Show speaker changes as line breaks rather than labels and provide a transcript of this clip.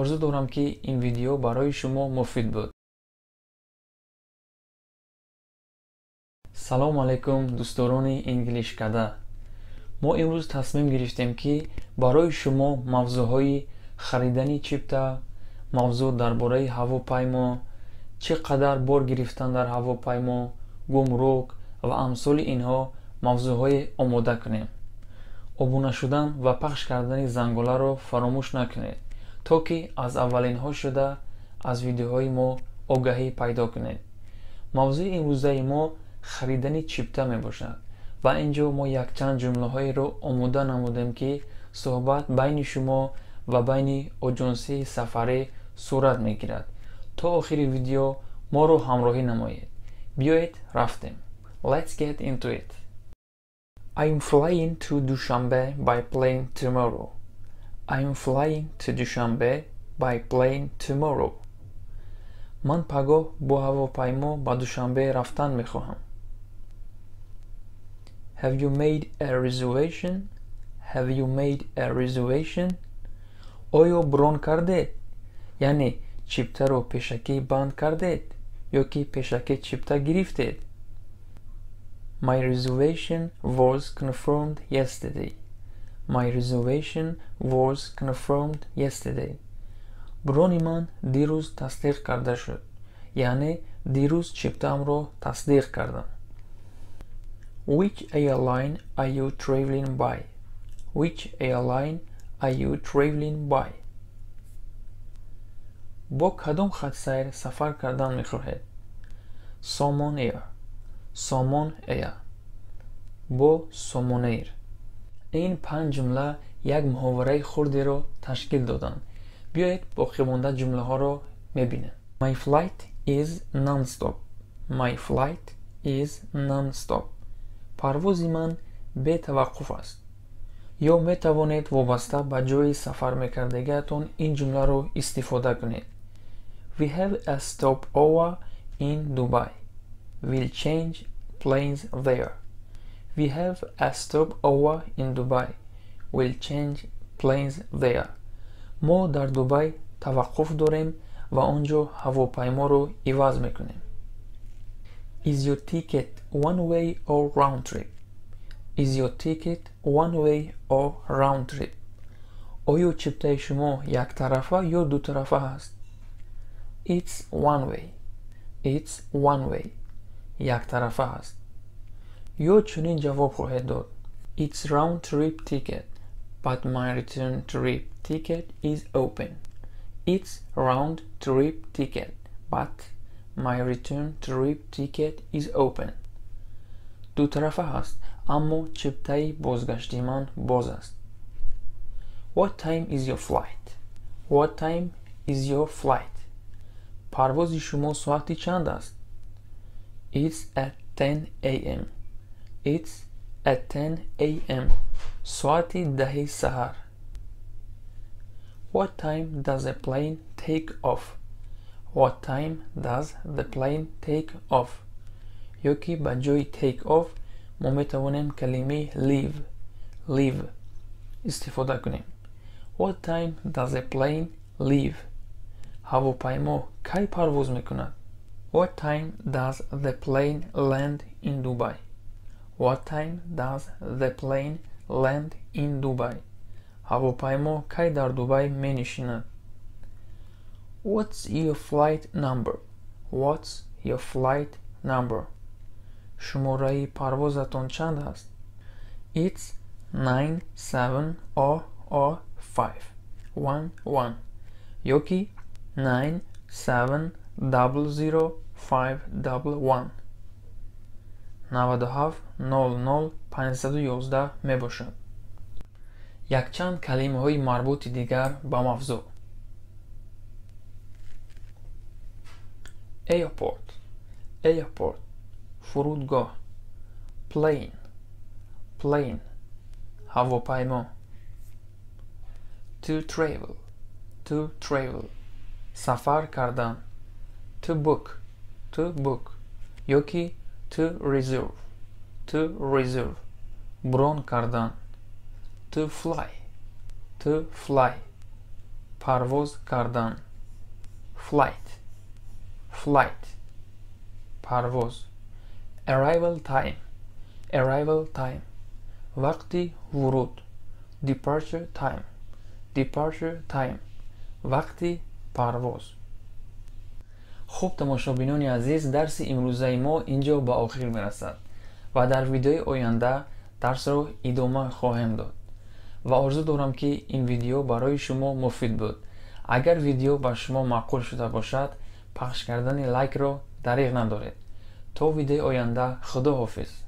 Орзу дорам, ки ин видео барои шумо муфид буд. Салому алайкум, дӯстдорони Инглишкада. Мо имрӯз тасмим гирифтем, ки барои шумо мавзӯъҳои харидани чипта, мавзӯъ дар бораи ҳавопаймо, чӣ қадар бор гирифтан дар ҳавопаймо, гумрук ва амсоли инҳо мавзӯъҳое омода кунем. Обуна шудан ва пахш кардани занголаро фаромӯш накунед, то ки аз аввалинҳо шуда аз видеоҳои мо огаҳӣ пайдо кунед. Мавзӯи имрӯзаи мо харидани чипта мебошад ва ин ҷо мо якчанд ҷумлаҳоеро омода намудем, ки суҳбат байни шумо ва байни оҷонсии сафарӣ сурат мегирад. То охири видео моро ҳамроҳӣ намоед. Биёед, рафтем. Let's get into it. I'm flying to Dushanbe by plane tomorrow. I'm flying to Dushanbe by plane tomorrow. Ман пагоҳ бо ҳавопаймо ба Душанбе рафтан мехоҳам. Have you made a reservation? Have you made a reservation? Оё брон кардед, яъне чиптаро пешакӣ банд кардед ё ки пешакӣ чипта гирифтед? My reservation was confirmed yesterday. My reservation was confirmed yesterday. Брони ман дирӯз тасдиқ карда шуд, яъне дирӯз чиптаамро тасдиқ кардам. Which airline are you traveling by? Which airline are you traveling by? Бо кадом хатсайр сафар кардан мехоҳед? Somon Air. Somon Air, бо Сомонэйр. Ин панҷ ҷумла як муҳовараи хурдеро ташкил доданд. Биёед, боқимонда ҷумлаҳоро мебинем. My flight is non-stop. My flight is non-stop. Парвози ман бетаваққуф аст. Ё метавонед вобаста ба ҷои сафар мекардагиатон ин ҷумларо истифода кунед. We have a stopover in Dubai. We'll change planes there. We have a stopover in Dubai. We'll change planes there. Мо дар Дубай таваққуф дорем ва он ҷо ҳавопайморо иваз мекунем. Is your ticket one way or round trip? Is your ticket one way or round trip? Оё чиптаи шумо яктарафа ё дутарафа ҳаст? It's one way. It's one way. Яктарафа ҳаст. Ё чунин ҷавоб хоҳед дод: It's round trip ticket, but my return trip ticket is open. It's round trip ticket, but my return trip ticket is open. Дутарафа ҳаст, аммо чиптаи бозгаштии ман боз аст. What time is your flight? What time is your flight? Парвози шумо соати чанд аст? It's at 10 a.m. It's at 10 a.m. Соати 10-и саҳар. What time does the plane take off? What time does the plane take off? Ё ки ба ҷои take off мо метавонем калимаи leave, leave истифода кунем. What time does the plane leave? Ҳавопаймо кай парвоз мекунад? What time does the plane land in Dubai? What time does the plane land in Dubai? Ҳавопаймо кай дар Дубай менишинад? What's your flight number? What's your flight number? Шумораи парвозатон чанд аст? It's 9700511 ёки 9700511, 9700511 мебошад. Якчанд калимаҳои марбути дигар ба мавзӯъ: airport, airport, фурудгоҳ, plane, plane, ҳавопаймо, to travel, to travel, сафар кардан, to book, to book ёки to reserve, to reserve, брон кардан, to fly, to fly, Парвоз кардан. Flight, flight, парвоз. Arrival time, arrival time, вақти вуруд. Departure time, departure time, вақти парвоз. Хуб, тамошобинони азиз, дарси имрӯзаи мо ин ҷо ба охир мерасад ва дар видеои оянда дарсро идома хоҳем дод ва орзу дорам, ки ин видео барои шумо муфид буд. Агар видео ба шумо маъқул шуда бошад, пахш кардани лайкро дариғ надоред. То видеои оянда, худо ҳофиз.